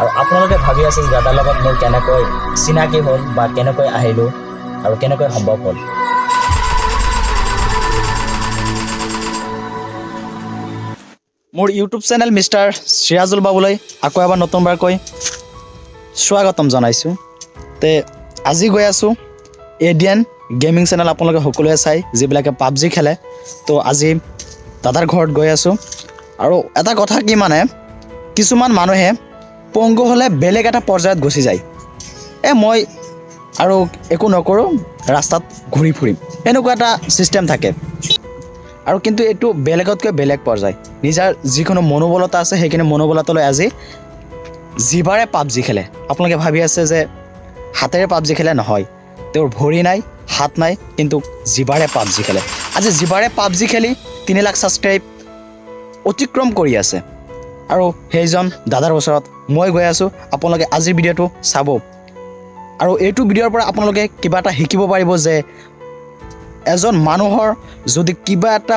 আৰু আপোনালোকে ভাবি আছে যে দাদাৰ লগত মোৰ কেনেকৈ চিনাকি হ'ল বা কেনেকৈ আহিলোঁ আৰু কেনেকৈ সম্ভৱ হ'ল। মোৰ ইউটিউব চেনেল মিষ্টাৰ চিৰাজুল বাবুলৈ আকৌ এবাৰ নতুনবাৰকৈ স্বাগতম জনাইছোঁ। তে আজি গৈ আছোঁ এডিএন গেমিং চেনেল, আপোনালোকে সকলোৱে চাই যিবিলাকে পাবজি খেলে। তো আজি দাদাৰ ঘৰত গৈ আছোঁ। আৰু এটা কথা কি মানে, কিছুমান মানুহে পংগু হ'লে বেলেগ এটা পৰ্যায়ত গুচি যায়। মই আৰু একো নকৰোঁ, ৰাস্তাত ঘূৰি ফুৰিম, এনেকুৱা এটা ছিষ্টেম থাকে। আৰু কিন্তু এইটো বেলেগতকৈ বেলেগ পৰ্যায়, নিজৰ যিকোনো মনোবলতা আছে সেইখিনি মনোবলতালৈ আজি জিভাৰে পাবজি খেলে। আপোনালোকে ভাবি আছে যে হাতেৰে পাবজি খেলে, নহয়, তেওঁৰ ভৰি নাই, হাত নাই, কিন্তু জিভাৰে পাবজি খেলে। আজি জিভাৰে পাবজি খেলি 3 লাখ ছাবস্ক্ৰাইব অতিক্ৰম কৰি আছে। আৰু সেইজন দাদাৰ ওচৰত মই গৈ আছোঁ। আপোনালোকে আজিৰ ভিডিঅ'টো চাব আৰু এইটো ভিডিঅ'ৰ পৰা আপোনালোকে কিবা এটা শিকিব পাৰিব যে এজন মানুহৰ যদি কিবা এটা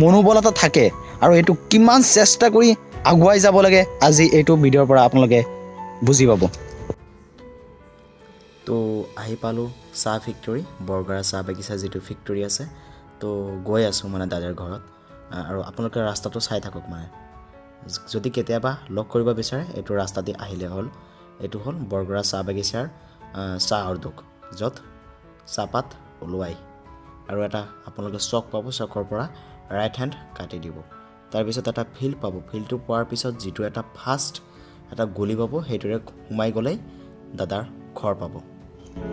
মনোবলতা থাকে আৰু এইটো কিমান চেষ্টা কৰি আগুৱাই যাব লাগে, আজি এইটো ভিডিঅ'ৰ পৰা আপোনালোকে বুজি পাব। তো আহি পালোঁ চাহ ফেক্টৰী, বৰগৰা চাহ বাগিচা যিটো ফেক্টৰী আছে। তো গৈ আছোঁ মানে দাদাৰ ঘৰত। আৰু আপোনালোকে ৰাস্তাটো চাই থাকক, মানে যদি কেতিয়াবা লগ কৰিব বিচাৰে এইটো ৰাস্তা দি আহিলে হ'ল। এইটো হ'ল বৰগৰা চাহ বাগিচাৰ চাহ উদ্যোগ, য'ত চাহপাত ওলোৱাই। আৰু এটা আপোনালোকে চক পাব, চকৰ পৰা ৰাইট হেণ্ড কাটি দিব। তাৰপিছত এটা ফিল্ড পাব, ফিল্ডটো পোৱাৰ পিছত যিটো এটা ফাৰ্ষ্ট এটা গলি পাব, সেইটোৰে সোমাই গ'লেই দাদাৰ ঘৰ পাব।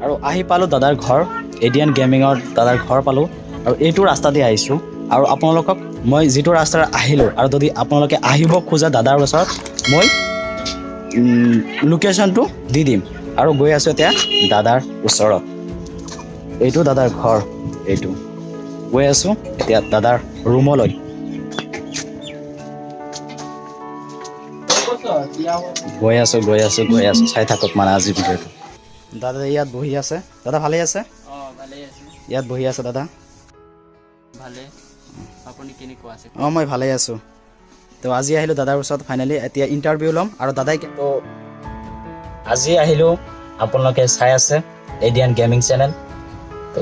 আৰু আহি পালোঁ দাদাৰ ঘৰ, এডিএন গেমিঙৰ দাদাৰ ঘৰ পালোঁ। আৰু এইটো ৰাস্তা দি আহিছোঁ। আৰু আপোনালোকক মই যিটো ৰাস্তাৰে আহিলোঁ, আৰু যদি আপোনালোকে আহিব খোজে দাদাৰ ওচৰত, মই লোকেশ্যনটো দি দিম। আৰু গৈ আছোঁ এতিয়া দাদাৰ ওচৰত। এইটো দাদাৰ ঘৰ, এইটো গৈ আছোঁ এতিয়া দাদাৰ ৰুমলৈ। গৈ আছোঁ, গৈ আছোঁ, গৈ আছোঁ, চাই থাকক মানে আজি ভিডিঅ'টো। দাদা ইয়াত বহি আছে। দাদা ভালেই আছে? অঁ, ভালেই আছোঁ। ইয়াত বহি আছে দাদা। ভালে, আপুনি কেনেকুৱা আছে? অঁ, মই ভালেই আছোঁ। তো আজি আহিলোঁ দাদাৰ ওচৰত ফাইনেলি, এতিয়া ইণ্টাৰভিউ ল'ম। আৰু দাদাই তো আজি আহিলোঁ, আপোনালোকে চাই আছে এডিয়ান গেমিং চেনেল, তো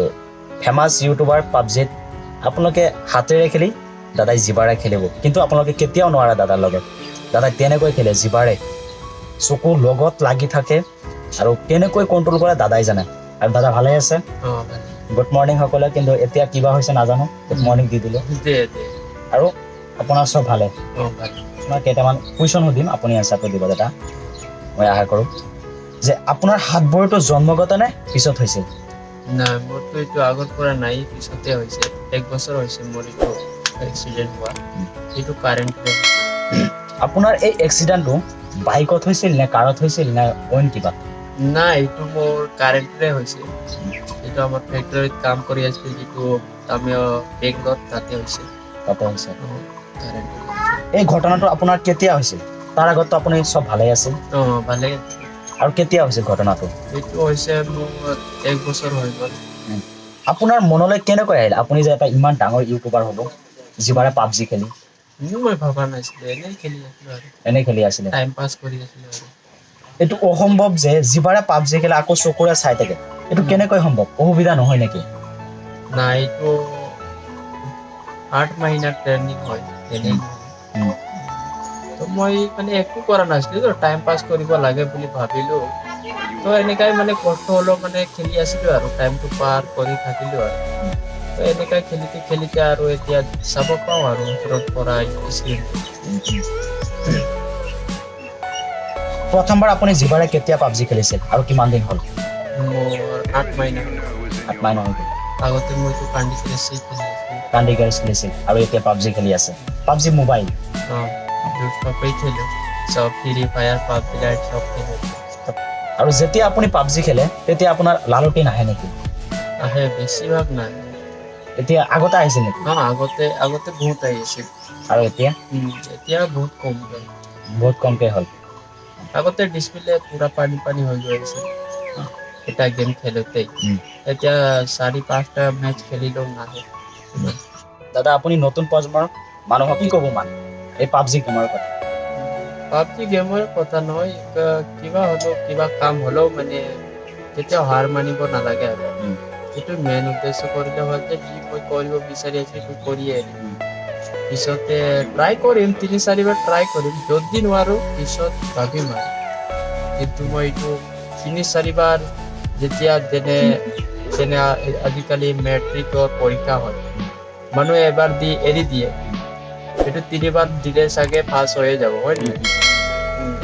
ফেমাছ ইউটিউবাৰ পাবজিত। আপোনালোকে হাতেৰে খেলি দাদাই জিভাৰে খেলিব, কিন্তু আপোনালোকে কেতিয়াও নোৱাৰে দাদাৰ লগত। দাদাই তেনেকৈ খেলে জিভাৰে, চকু লগত লাগি থাকে আৰু কেনেকৈ কণ্ট্ৰল কৰে দাদাই জানে। আৰু দাদা ভালেই আছে? অঁ, ভালে। গুড মৰ্ণিং সকলোৱে। কিন্তু এতিয়া কিবা হৈছে নাজানো, গুড মৰ্ণিং দি দিলোঁ। দে দে। আৰু আপোনাৰ চব ভালে? অঁ, ভালে। আপোনাক কেইটামান কুৱেশ্যন সুধিম, আপুনি এনচাৰটো দিব দাদা। মই আশা কৰোঁ যে আপোনাৰ হাত ভৰিটো জন্মগত নে পিছত হৈছিল? নাই, মোৰতো এইটো আগৰ পৰা নাই, পিছতে হৈছে। 1 বছৰ হৈছে মোৰ এইটো এক্সিডেণ্ট হোৱা। এইটো কাৰেণ্টৰে। আপোনাৰ এই এক্সিডেণ্টটো বাইকত হৈছিল নে কাৰত হৈছিল নে অইন কিবা? নাই, এইটো মোৰ কাৰেণ্টৰে হৈছে। এইটো আমাৰ ফেক্টৰীত কাম কৰি আছিল, যিটো আমি বেংগলত, তাতে হৈছে। তাতে হৈছে? অঁ, কাৰেণ্ট। এই ঘটনাটো আপোনাৰ কেতিয়া হৈছিল? তাৰ আগততো আপুনি চব ভালেই আছিল? অঁ, ভালেই। আৰু কেতিয়া হৈছিল ঘটনাটো? এইটো হৈছে মোৰ 1 বছৰ হৈ গ'ল। আপোনাৰ মনলৈ কেনেকৈ আহিল আপুনি যে এটা ইমান ডাঙৰ ইউটিউবাৰ হ'ব জিভাৰে পাবজি খেলি? মই ভবা নাছিলোঁ, এনেই খেলি আছিলোঁ আৰু। এনেই খেলি আছিলে? টাইম পাছ কৰি আছিলোঁ আৰু। এইটো অসম্ভৱ যে জিভাৰে পাবজি খেলে আকৌ চকুৰে চাই থাকে, এইটো কেনেকৈ সম্ভৱ? অসুবিধা নহয় নেকি? নাই, এইটো 8 মাহিনাৰ ট্ৰেইনিং হয়, এনেই। তো মই মানে একো কৰা নাছিলো, টাইম পাছ কৰিব লাগে বুলি ভাবিলো। তো এনেকাই মানে কষ্ট হ'লেও মানে খেলি আছিলো আৰু টাইমটো পাৰ কৰি থাকিলো আৰু। তো এনেকাই খেলিতে খেলিতে আৰু এতিয়া চাব পাওঁ আৰু ওচৰত পৰা স্ক্ৰীনটো। প্ৰথমবাৰ আপুনি জিভাৰে কেতিয়া পাবজি খেলিছিল আৰু কিমান দিন হ'ল? মোৰ 8 মাহিনা। 8 মাহিনা হৈ গ'ল। আগতে মইতো কান্দি ক্ৰাছ খেলি আছিলো। কান্দি ক্ৰাছ খেলিছিল আৰু এতিয়া পাবজি খেলি আছে, পাবজি মোবাইল? অঁ, চবেই খেলো, চব ফ্ৰী ফায়াৰ, পাবজি লাইট চব খেলো। আৰু যেতিয়া আপুনি পাবজি খেলে তেতিয়া আপোনাৰ লালটি নাহে নেকি? আহে, বেছিভাগ নাই। এতিয়া আগতে আহিছিল নেকি? অঁ, আগতে বহুত আহিছিল। আৰু এতিয়া? এতিয়া বহুত কম গ'ল। বহুত কমকৈ হ'ল। আগতে ডিছপ্লে পুৰা পানী পানী হৈ গৈ আছিল এটা গেম খেলোতেই। এতিয়া 4-5টা মেচ খেলিলেও নাহে। দাদা, আপুনি নতুন প্ৰজন্মৰ মানুহক কি ক'ব মানে এই পাবজি গেমৰ কথা? পাবজি গেমৰ কথা নহয়, কিবা হ'লেও, কিবা কাম হ'লেও মানে কেতিয়াও হাৰ মানিব নালাগে আৰু। সেইটো মেইন উদ্দেশ্য কৰিলে হ'ল যে যি মই কৰিব বিচাৰি আছো সেইটো কৰিয়ে এৰিম। পিছতে ট্ৰাই কৰিম, 3-4 বাৰ ট্ৰাই কৰিম, যদি নোৱাৰো পিছত ভাবিম আৰু। কিন্তু মই এইটো 3-4 বাৰ যেতিয়া যেনে যেনে আজিকালি মেট্ৰিকৰ পৰীক্ষা হয়, মানুহে এবাৰ দি এৰি দিয়ে, সেইটো 3 বাৰ দিলে চাগে পাছ হৈয়ে যাব, হয় নে?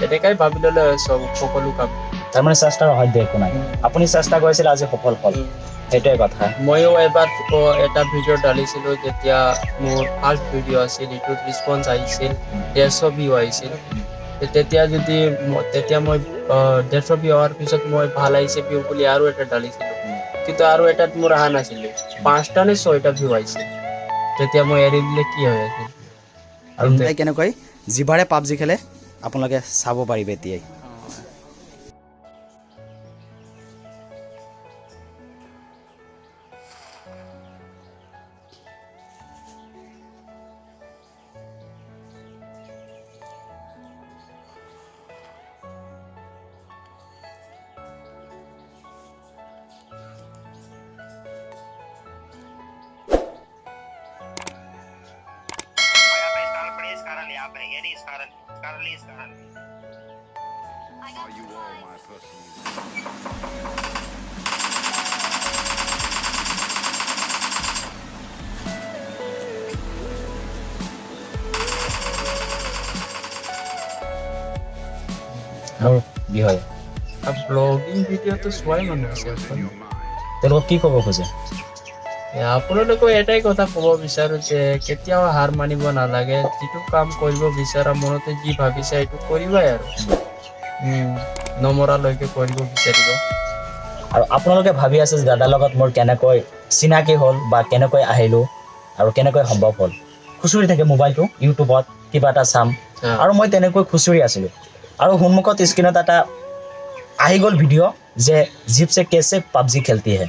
এনেকাই ভাবি ল'লে চব সকলো কাম। তাৰমানে চেষ্টাৰ অসাধ্য একো নাই। আপুনি চেষ্টা কৰিছিল, আজি সফল হ'ল, সেইটোৱে কথা। ময়ো এবাৰ এটা ভিডিঅ' ঢালিছিলোঁ, যেতিয়া মোৰ ফাৰ্ষ্ট ভিডিঅ' আছিল, এইটোত ৰেচপন্স আহিছিল, 150 ভিউ আহিছিল। তেতিয়া যদি তেতিয়া মই 150 ভিউ অহাৰ পিছত মই ভাল আহিছে ভিউ বুলি আৰু এটা ঢালিছিলোঁ, কিন্তু আৰু এটাত মোৰ অহা নাছিলে, 5টা নে 6টা ভিউ আহিছিল। তেতিয়া মই এৰি দিলে কি হৈ আছিল? আৰু তাই কেনেকৈ জিভাৰে পাবজি খেলে আপোনালোকে চাব পাৰিব এতিয়াই। Are you all my personal? আৰু বিষয়ে ব্লগিং ভিডিঅ'টো চোৱাই মানুহ আছে। তেওঁলোকক কি ক'ব খোজে? আপোনালোকেও এটাই কথা ক'ব বিচাৰো যে কেতিয়াও হাৰ মানিব নালাগে। যিটো কাম কৰিব বিচাৰা, মনতে যি ভাবিছা সেইটো কৰিবাই আৰু নমৰালৈকে কৰিব বিচাৰিবা। আৰু আপোনালোকে ভাবি আছে যে দাদাৰ লগত মোৰ কেনেকৈ চিনাকি হ'ল বা কেনেকৈ আহিলোঁ আৰু কেনেকৈ সম্ভৱ হ'ল। খুচৰি থাকে মোবাইলটো, ইউটিউবত কিবা এটা চাম, আৰু মই তেনেকৈ খুচৰি আছিলোঁ আৰু সন্মুখত স্ক্ৰীণত এটা আহি গ'ল ভিডিঅ' যে জিভ চে কেছে পাবজি খেলতি হে,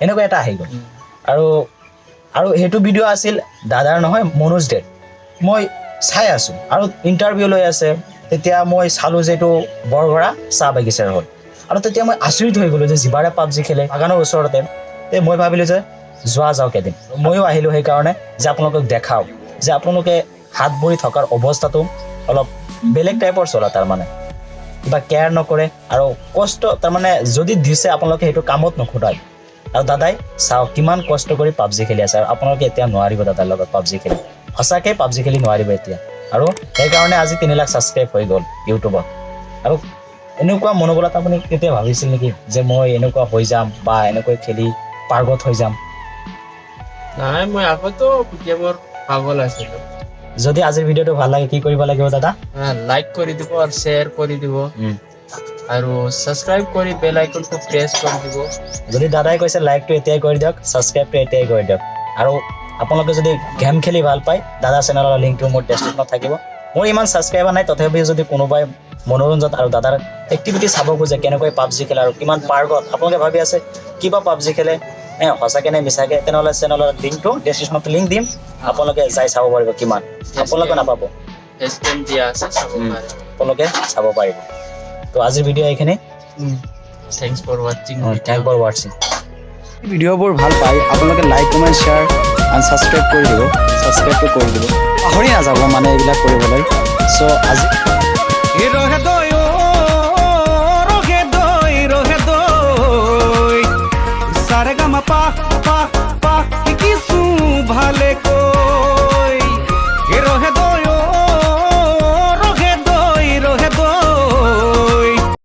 এনেকৈ এটা আহি গ'ল। আৰু আৰু সেইটো ভিডিঅ' আছিল দাদাৰ নহয়, মনোজ দেৰ। মই চাই আছোঁ আৰু ইণ্টাৰভিউ লৈ আছে। তেতিয়া মই চালোঁ যে এইটো বৰগৰা চাহ বাগিচাৰ হ'ল আৰু তেতিয়া মই আচৰিত হৈ গ'লোঁ যে জিভাৰে পাবজি খেলে বাগানৰ ওচৰতে। তে মই ভাবিলোঁ যে যোৱা যাওক এদিন। ময়ো আহিলোঁ সেইকাৰণে যে আপোনালোকক দেখাওঁ যে আপোনালোকে হাত ভৰি থকাৰ অৱস্থাটো অলপ বেলেগ টাইপৰ চলা, তাৰমানে কিবা কেয়াৰ নকৰে আৰু কষ্ট তাৰমানে যদি দিছে আপোনালোকে সেইটো কামত নুখুটায়। আৰু দাদাই চাওক কিমান কষ্ট কৰি পাবজি খেলি আছে আৰু আপোনালোকে এতিয়া নোৱাৰিব দাদাৰ লগত পাবজি খেলি, সঁচাকৈ পাবজি খেলি নোৱাৰিব এতিয়া। আৰু সেইকাৰণে আজি 3 লাখ ছাবস্ক্ৰাইব হৈ গ'ল ইউটিউবত। আৰু এনেকুৱা মনোবলত আপুনি কেতিয়া ভাবিছিল নেকি যে মই এনেকুৱা হৈ যাম বা এনেকৈ খেলি পাৰ্গত হৈ যাম? নাই, মই আগতো গেমৰ পাগল আছিলো। যদি আজিৰ ভিডিঅ'টো ভাল লাগে কি কৰিব লাগিব দাদা? লাইক কৰি দিব আৰু শ্বেয়াৰ কৰি দিব আৰু ছাবস্ক্ৰাইব কৰি বেল আইকনটো প্ৰেছ কৰি দিব। যদি দাদাই কৈছে লাইকটো এতিয়াই কৰি দিয়ক, ছাবস্ক্ৰাইবটো এতিয়াই কৰি দিয়ক। আৰু আপোনালোকে যদি গেম খেলি ভাল পায়, দাদা চেনেলৰ লিংকটো মোৰ ডেছক্ৰিপশ্যনত থাকিব। মোৰ ইমান ছাবস্ক্ৰাইবাৰ নাই, তথাপিও যদি কোনোবাই মনোৰঞ্জন আৰু দাদাৰ এক্টিভিটি চাব খোজে, কেনেকৈ পাবজি খেলে আৰু কিমান পাৰ্গত, আপোনালোকে ভাবি আছে কিবা পাবজি খেলে সঁচাকৈ নে মিছাকৈ, তেনেহ'লে চেনেলৰ লিংকটো ডেছক্ৰিপশ্যনত লিংক দিম, আপোনালোকে যাই চাব পাৰিব। কিমান আপোনালোকে নাপাব, এছ দিয়া আছে, চাব পাৰে। আপোনালোকে চাব পাৰিব। তো আজিৰ ভিডিঅ' এইখিনি। Thanks for watching. Thank for watching. ভিডিঅ'বোৰ ভাল পায় আপোনালোকে like, comment, share and subscribe কৰি দিব। ছাবস্ক্ৰাইবটো কৰি দিব, পাহৰি নাযাব মানে এইবিলাক কৰিবলৈ। চ' আজি ৰহে দই ও ৰহে দই ৰহে দই সাৰে গামা পা পা।